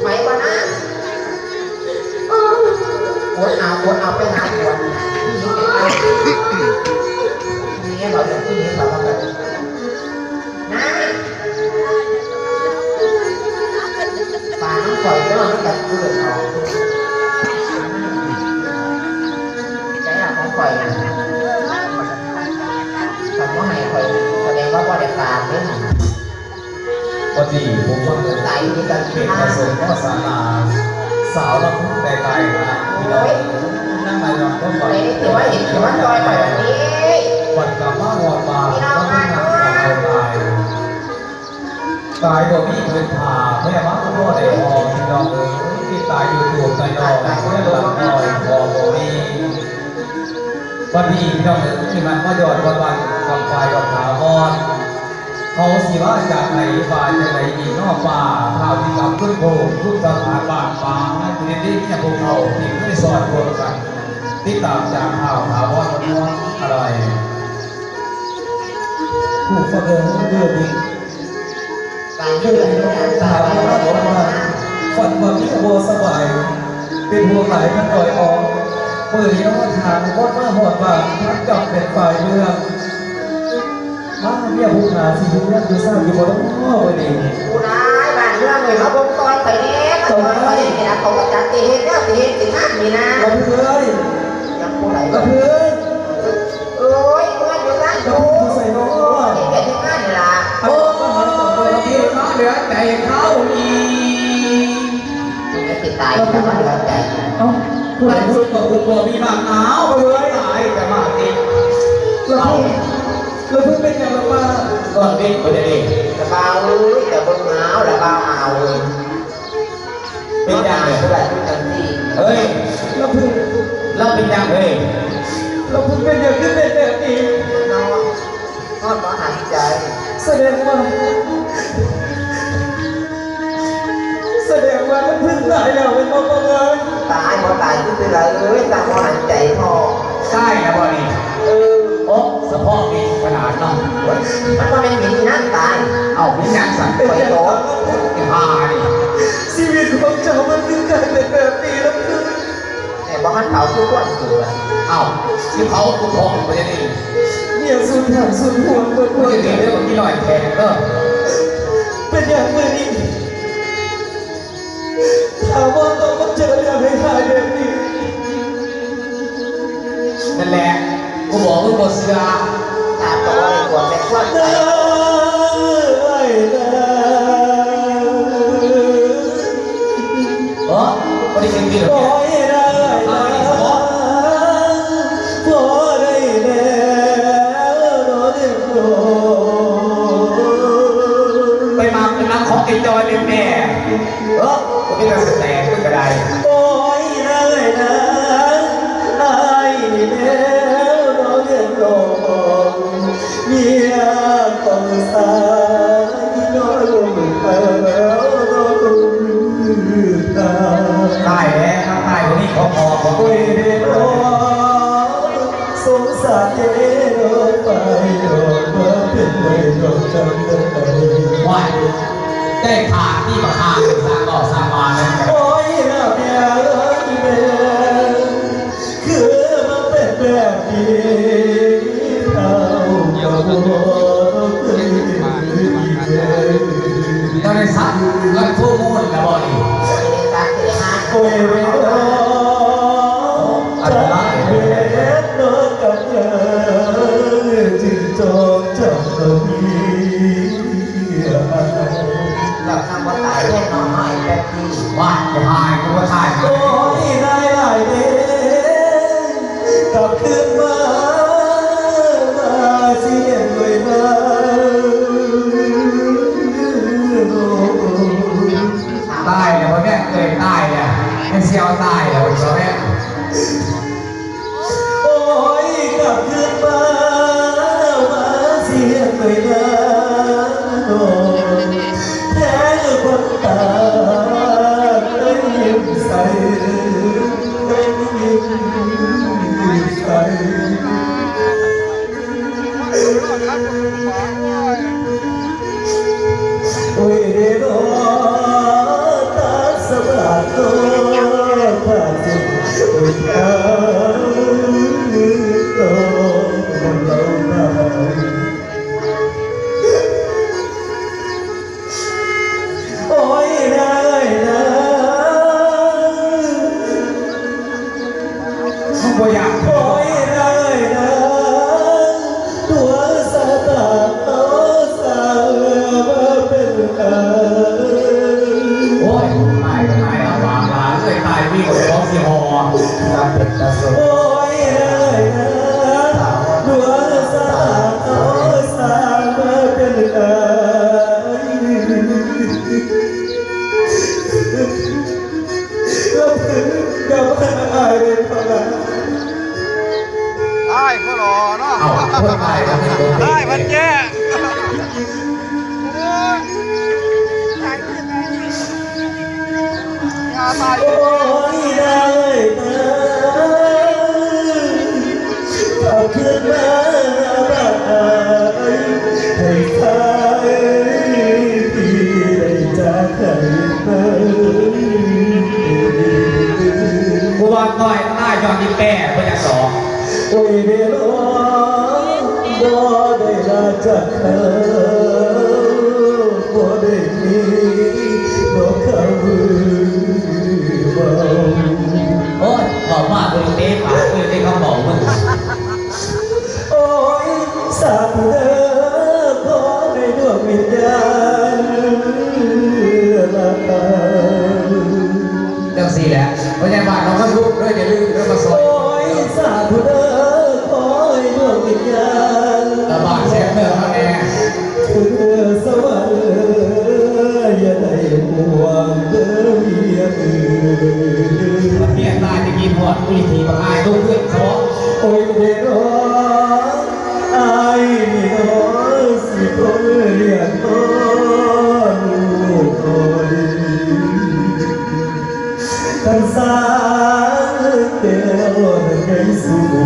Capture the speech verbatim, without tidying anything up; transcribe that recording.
ไหวบ่นะ โอ๊ย เอา โอ๊ย เอา ไปหาผัว นี่เราจะที่นี่เราก็แบบ นะ ปลาน้องปล่อยก็มันกัดเกลือนออกใจหลักของปล่อยนะ แต่ว่าให้ปล่อย แสดงว่าบ่ได้ปลาเด้อ พอดีผมว่า ใส่มีกัน เป็นผสมข้อสารา สาวลำพูนไกลๆนะพี่น้อง นั่งมาลองต้นก่อน เอ้ยถือว่าเห็น ถือว่าจอยปล่อยแบบนี้ บัดกลับมาหอดมา พี่น้องมา แล้วก็นั่งกันเอาตาย ตายบ่มีพื้นผ้า แม่มาก็บ่ได้ออก พี่น้องเอ้ย ตายอยู่ตัวตายนอก เพื่อนหลังน้อย พอบ่มี วันนี้พี่น้องเอ้ย มันมาหยอดวันวัน กำไฟดอกถาวร เขาสิว่าจากไหน ว่าจากไหนอีกนอกป่า ข่าวที่ทำขึ้นโพธิ์ ทุกสถานบ้านป่า ที่ได้ที่เนี่ยพวกเขาที่ไม่ได้สอนรวมกัน ติดตามจากข่าวถาวร มันม่วนอะไร ผู้ฟังเรื่องเรื่องนี้ การเดินทาง ถามว่าผมว่า ฝันว่าเมียบ่สบาย เป็นห่วงหลายท่านต่อยออก เมื่อนี้ว่าทางคนมาหอดบ้าน ท่านกลับเป็นฝ่ายเมือง มาเมียผู้หาสิอยู่เรือนอยู่ซ่านอยู่บ่ต้องพ่อไปนี่ ผู้ร้ายบ้านเมืองเลยมาบงกรไปแน่ ตอนไปนี่นะ เขาก็จัดตีเฮ็ดแล้วตีเฮ็ดตีงานนี่นะ กระเทย ยังผู้ไหน กระเทย โอ้ย เพื่อนอยู่ร้าน กระเทยอยู่ใส่น้อง เฮ็ดแต่ที่งานนี่ล่ะ โอ้ย มาเหลือใจเขาอีก มันจะติดตายแต่ว่าเหลือใจ เอ้า ผู้ใด มันสุดกว่าคุณบ่มีมากหนาวเลย ตายแต่มาติด แล้วเพิ่ง แล้วเพิ่งเป็นอย่างไรมา ก่อนเด็กคนเด็ก แต่เบาเลยแต่เบิ่งหนาวแล้วเบาเอาเลย เป็นอย่างไร เท่าไหร่ที่กันที่ เฮ้ย แล้วเพิ่ง แล้วเป็นอย่างไร แล้วเพิ่งเป็นอย่างที่เป็นแบบนี้ นอน นอนบ่หันใจ แสดงว่า แสดงว่ามันเพิ่งตายแล้วเป็นบ่บ่เลย ตายบ่ตายคือคืออะไรเอ้ย ตาบ่หันใจพอ ใช่นะบ่นี่ เออ โอ๊ะ สะโพกนี่ขนาดเนาะ เฮ้ย มันก็เป็นหมีนั่นตาย เอ้า หมีหยังสั่น ไปโดน ไอ้ห่านี่ ชีวิตของเจ้ามันคือกลายเป็นแบบนี้แล้วคือ แต่บ่หันเผาคือคนอยู่อะ เอ้า สิเผาคือของไปได้ดี เนี่ยสุดทางสุดห่วงเบิด มันจะดีเรื่องที่ลอยแขนเด้อ เป็นอย่างเมื่อนี้ ถามว่าต้องมาเจอเรื่องให้ โอ้ยได้นะ พอได้แล้วเนาะเด็กน้อย ไปมาเป็นนักของไอ้จอยเป็นแม่ เออ ก็ไม่ได้แตกก็ได้ โอ้ยได้นะ อ้ายนี่แล้วเนาะเด็กน้อย เมียของสายน้อยลงไปแล้วน้องตา ตายแล้ว ตายคนนี้ขอขอขอ โอ้ยเด้อ สงสารเด้อ ไปดอกมาเป็นเลยดอกจันทร์ไป ว่า ได้ขาดที่ประธานสร้างก่อสร้างมาแล้ว โอ้ยนะเมียเอ้ยแม่ คือมันเป็นแบบนี้เท่ากับบ่เคยเห็นเลย ตอนนี้สักรักผู้มูลแล้วบ่นี่ โอ้ยเวลาจักเวทนอกกันเอ่ยจึงจองจำเอามี เราทำว่าตายแน่นอนน้อยแป๊บเดียว ว่าจะหายกูก็ตาย โอ้ยได้หลายเด้ กลับคืนมา มาสิเห็นด้วยนะ ตายแล้วพ่อแม่เอ่ยตายแล้ว ไม่เสียวตายแล้วพ่อแม่ โอ้ยกลับคืนมา มาเสียไปแล้วน้องแท้คนตาได้ยิ้มใสได้ยิ้มใส โอ้ยเด้อตาสะบาดโตตาสิโอ้ยตาโตมันเล่าได้ โอ้ยนายนะ มันบ่อยาก โอ้ยนายนะ ตัวสาตาเอาสามาเป็นกาย โอ้ย ตายก็ตายแล้ว บาปหลายเลย ตายมีคนร้องสิฮอ ตาเป็นตาสวย โอ้ยนายนะ ตัวสาตาเอาสามาเป็นกาย แล้วถึงกับอายเลยเท่านั้น อ้ายก็หล่อเนาะ เอ้า คนตายก็เป็นคนดี อ้ายมันแก่ งาตาย โอ้ยได้นะ กลับคืนมาบ้านอายให้ขายที่ได้จากกันไป ผู้ว่าน้อยหน้ายอดที่แปดเพื่อจะสอง โอ้ยเด้อบ่ได้ลาจากเขา บ่ได้มีดอกคำเว้า โอ้ย บอกว่าบ่ได้เตะปากเลยได้คำบอกมึง โอ้ย สาธุเด้อ ขอให้ดวงวิญญาณลา จังซี่แหละ พยาบาลเราก็ทุกข์ด้วย อย่าลืมเด้อ มาซอย โอ้ย สาธุเด้อ ขอให้ดวงวิญญาณ ระบาดเสียงเด้อมาแน่ เด้อสวรรค์เอ้ย อย่าได้ห่วงเด้อเวียงเอ้ย เมียตายจะกินหอด อุ้ย ทีบักอาย ลูกเพื่อนสอง โอ้ย เด้อน้อง อ้ายนี่น้อสิทนเลี้ยงน้องลูกน้อย คันสาแก้วนั้นใหญ่สูง